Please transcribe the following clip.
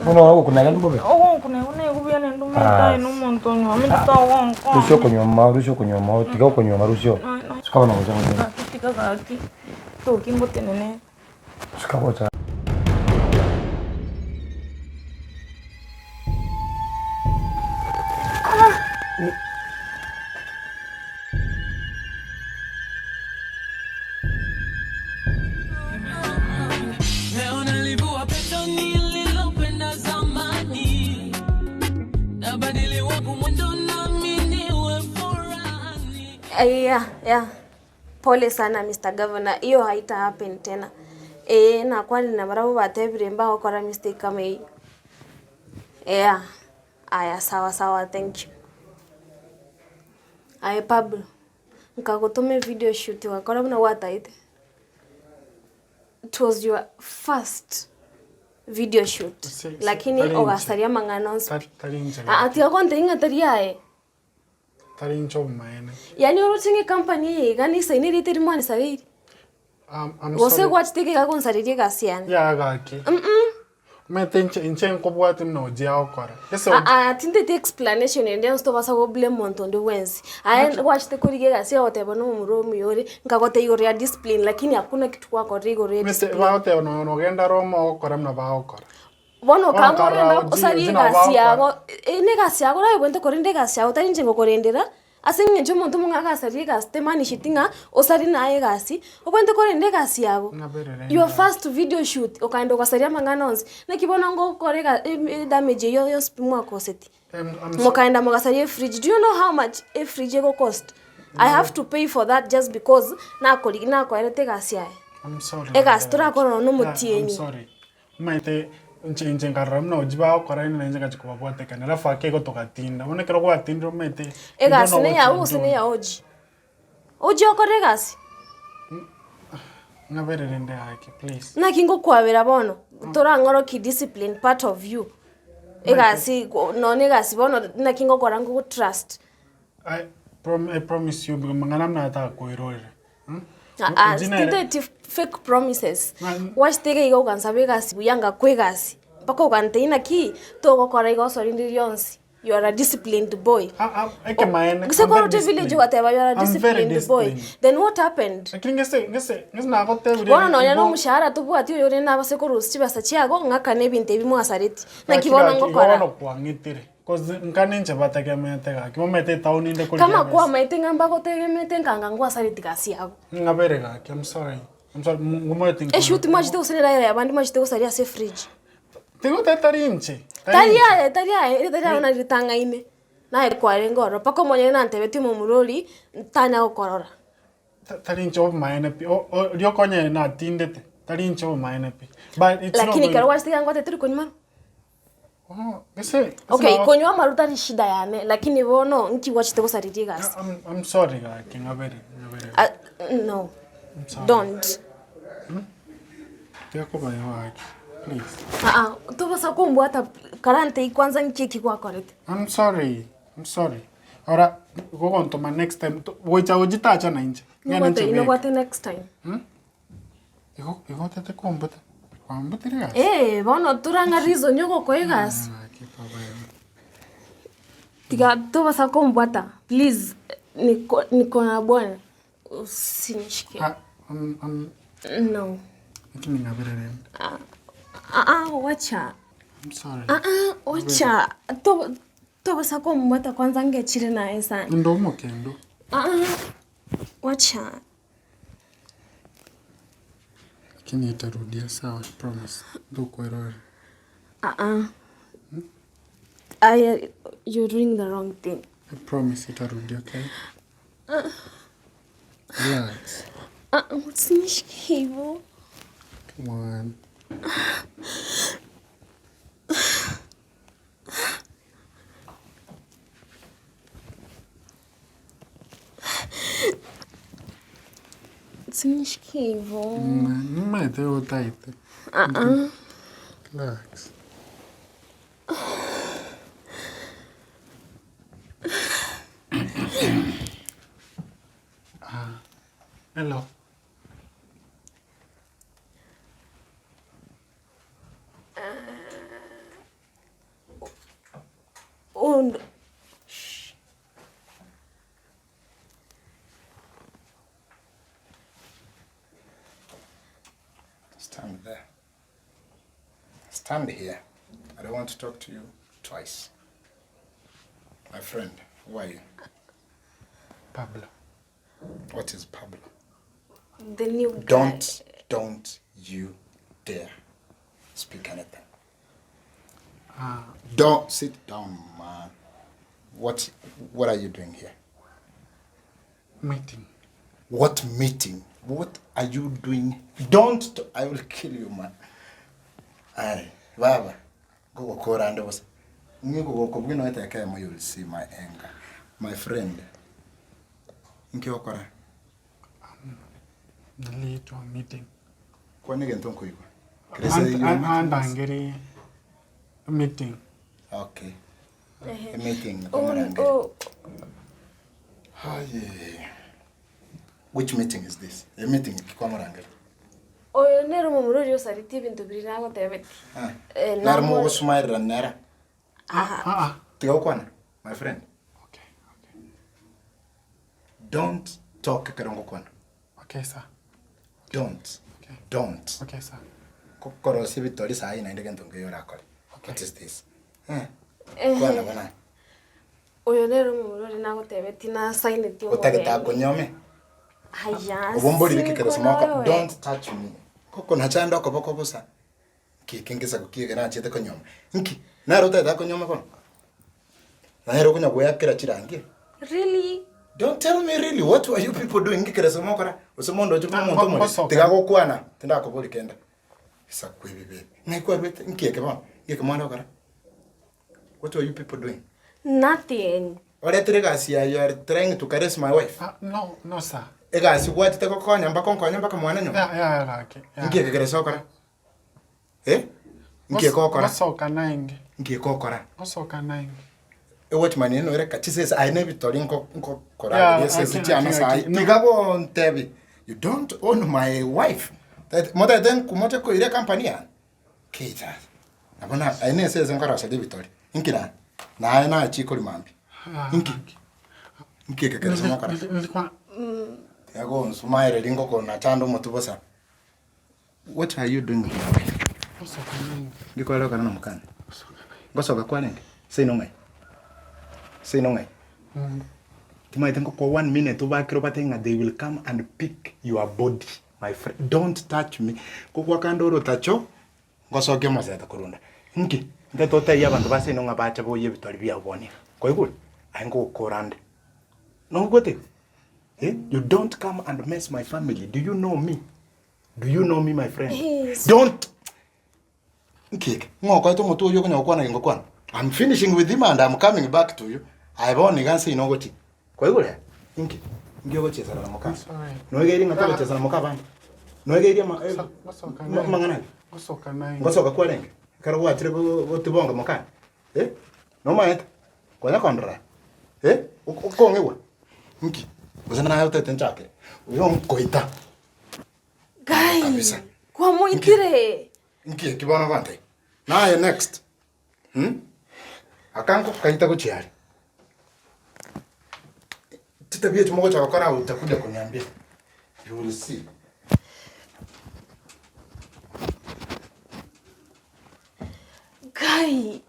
Bono ogokuneka mbobe. Ogonkuneka nigo buya naende omanyete aye nomonto onyuomete togonkonya. Rusia okonyuoma, rusia okonyuoma, tiga okonyuoma rusia. Suka bono gocha gocha. Gaki tiga gaki, toki ngotenene. Suka gocha. Yeah, yeah. Pole sana Mr. Governor, hiyo haita happen tena. Eh, nakwanire na barabwo batebire mbagokora mistake kama eyio. Yeah. Aya sawa sawa thank you. Aye Pablo, nkagotoma evideo shoot ogakora buna gwataete. It was your first video shoot Se- se- lakini tari inche. ogasaria amang'ana onsi pi. Tari inche Aa gaki. tiga gontebia ng'a tari aye. Tari inche obomaene. Yaani oroche ng'a ecompany eye iga nisaine erieta eri mwanisareiri? I'm, I'm Gose sorry. gwachete iga gonsareria egasi yane? Yaya gaki. Omanyete inche inche nkobwate buna ojia agokora. Ase Ah ah tinteti explanation ende yonsi tobasa go blame monto onde bwensi. Aye gwachete korigia egasi ogoteba na omomura omuya ore, nkagotebia igoro ya discipline lakini hakuna kitu gwakorire igoro ya Omanyete discipline. bagoteba nonya nogenda Roma ogokora buna bagokora. Bono Bono okaba nkarora ogenda Ojii, osarie Ojii nabo egasi yago, bagokora. eye na egasi yago orabwente korende egasi yago tari inche ngokorendera, ase eng'encho omonto omong'ao agasaria egasi temaanicheti ng'a osarie naye egasi, obwenerete korenda egasi yago. Ng'aberere Your ng'aki. first video shoot, okaenda ogasaria amang'ana onsi, naki bono ngokora ega edamage eywo yonsi pi mwakoseti. I'm, I'm so, Mokaenda mogasaria efridge, do you know how much efridge egocost? I have to pay for that just because nakori nakoerete egasi aye. I'm sorry. Egasi torakora nonya na Yeah, I'm omotienyi. sorry. Omanyete inche inche nkarora buna ojii bagokora rende nainche ngachia kobabwatekania alafu ake igo togatinda, bono ekero gwatindire omanyete Egasi neyao gose neya Oji? Oji okore egasi? Ng'abere rende gaki please. Naki ngokwabera bono, torang'orokie discipline part of you, egasi nonya egasi bono naki ngokora ngogotrust. I prom I promise you mang'ana buna atakoirorere. Aa tinteti fake promises, gwachete iga iga ogansaba egasi buya ngakwa egasi, mpaka ogantebia naki togokora iga oso rinde rionsi, you are a disciplined boy. Ekemaene, Gose I'm very kwarure village disciplined. ogateba you are a I'm very disciplined boy, disciplined. then what happened? Lakini ngese ngese ngese nagotebirie Bono nonya na igo- omoshahara tobwati oyo rende nabase korusia chibesa chiago ng'akane ebinto ebi mwasareti, naki Gaki bono gaki, igo ngokora? bono kwang'itire. Cause nkane inche bategemeete gaki, omanyete etown inde korigia Kama ebesa. kwamaete ng'a mbagotegemete nkanga ngwasareti gasi yago. Ng'abere gaki, I'm sorry, I'm sorry, ngomanyete nkore. Eshuti mwachete gose nerayera yabande mwachete gosaria ase efridge. Tigoteba tari inche, tari Tari inche. aye, tari aye, ere tari aye nari ritang'aine, naye kwarenge ororo mpaka omonyene nantebetie omomura oria, ntanya gokorora. Tari inche obomaene pi, o- o- rioka onye natindete, tari inche obomaene pi. But it's not Lakini going ekero gwachete iga ngoteba tori konywa maru. Oh, gese, gese Okay, nabo- konywa amaru tari shida yane, lakini bono nki gwachete gosareria egasi? I'm, I'm sorry gaki, ng'abere, ng'abere. Ah, no, I'm sorry. don't. Tiga koba igo gaki, please. Aa, tobasa kombwata karantei kwanza nki eki gwakorete? I'm sorry, I'm sorry. Ora, gogontoma next time, to- gocha gochitacha na inche. Ng'ende Nobwate inche bweka. nobwate next time. Igo igo otete kombuta, kwambutire egasi? Ee, bono torang'a reason ya ogokoa egasi. Gaki toba igo. Tiga tobasa kombwata please, niko niko na bwana, usinishike. Ah, um, um, No. lakini ng'abere rende. Aa, wacha. I'm sorry. Aa, wacha. To tobasa kombwata kwanza ngechire naye sana. Inde omokendo. Aa, wacha. Lakini itarudia sawa, promise. Ntokoirorera. Aa. Aye, you're doing the wrong thing. I promise itarudia, okay? Relax. Ah, usinishike hivyo. Come on. Usinishike hivyo. Nimaete otaete. Relax. Ah, hello. Stand here. I don't want to talk to you twice. My friend, who are you? Pablo. What is Pablo? The new guy. Don't, don't you dare speak anything. Ah. Don't sit down, man. What, what are you doing here? Meeting. What meeting? What are you doing? Don't, I will kill you, man. Aye, baba, ngogokora ande bosa. Ng'e kogokobua noete ekemo you will see my anger. My friend, inki ogokora? Naliitwa meeting. Kwana egento nkoigwa. Kere se you meeting. Andangeri meeting. Okay. Emeeting kwamorangeri. Aye. Which meeting is this? Emeeting ki kwamorangeri? Oyo nere omomura oria osareti ebinto biria nagotebetie. Ah. Eh, Naro nabo- mogosumairera nera. Aha. Ah, ah. Tiga gokwana, my friend. Okay, okay. Don't talk ekero ngokwana. Okay, sir. Don't. Okay. Don't. Okay, sir. Kokorosia ebitori saii naende gento nkeiyo orakore. What is this? Eh. Eh. Kwana bono aye. Oyo nere omomura oria nagotebetie nasaineti Otagete omorembe. akonyome. Aya, Obomborire ki kere sinkona smoka. wewe. Don't touch me. Koko nachande okoboko bosa. Nki eke ngesaku ki eke nachete konyoma? Nki? Nere otagete akonyome bono? Nere okonya goeakera chirangi? Really? Don't tell me really, what were you people doing? Nki kere mokora? Gose monto oche buna omonto omore? Ngosoka. Tiga gokwana, tindakobori kende. Ebisaku ebi bibe. Ng'ai kwaruete? Nki eke bono? Nki eke mwana okora? What were you people doing? Nothing. Oretire egasi ya you are trying to caress my wife? Ah, no, no sir. Egasi gwachete gokonya mpaka onkonye mpaka mwane nyomba? Yeah, yeah, gaki. Yeah. Nki eke kere okora? Eh? Nki eke okora? Ngosoka nainge. Nki eke okora? Ngosoka nainge. Ewatchman eye noere chisese aye na ebitori nko nkokora Yeah, esese aki- chiane aki- sayi. aki- no. Tiga gontebi you don't own my wife. That motagete nkumoche koira ecompany yane? Keita. Nabo na aye na esese nkoroseria ebitori. Inki naye? Naye nachie korwa mambia. Ah, Inki? Inki eke kere mokora? Nilikuwa Tiga gonsumaereria ngokonachande omotwe bosa. What are you doing with my wife? ngosoka nainge. Ngikorera okana na mokane. Ngosoka kwarenge? Seino ng'ai? Seino ng'ai? Timaete ngokoa one minute obakere obatebie ng'a they will come and pick your body my friend. Don't touch me. Kogwakande orotacho, ngosokia omosete korwa inde. Inki? Ntete otebie abanto ba seino ng'a bache boyie ebitori biao bono iga. Kwaigure? Aye ngogokora ande. Noigwete igo? Eh? You don't come and mess my family. Do you know me? Do you know me my friend? Yes. Don't Nki eke? Ng'o okoete omotwe oyio okonya gokwana gingokwana? I'm finishing with him and I'm coming back to you. Aye bono iga nse ino ogochia. Kwaigure? Inki? Inki ogochiesera na moka? Sorry. Noegeiri ng'a togochiesa na moka abande? Noegeirie ama eh, Ngosoka ma- nainge. amang'ana aria? Ngosoka nainge. Ngosoka kwarenge? Ekero gwachire go- gotibonga mokane? Eh? Nomaete? Konya kondora? Eh? Oko- Okong'igwa? Inki? Gose naye otete nchakere? Oyo nkoita. Gai, Kabisa. kwamoitire. Inki eki bono gwantebia? Naye next. Hmm? Aka nkokaita gochia aria. Chitabia echi mogocha gokora utakuja kuniambia. You will see. Gai.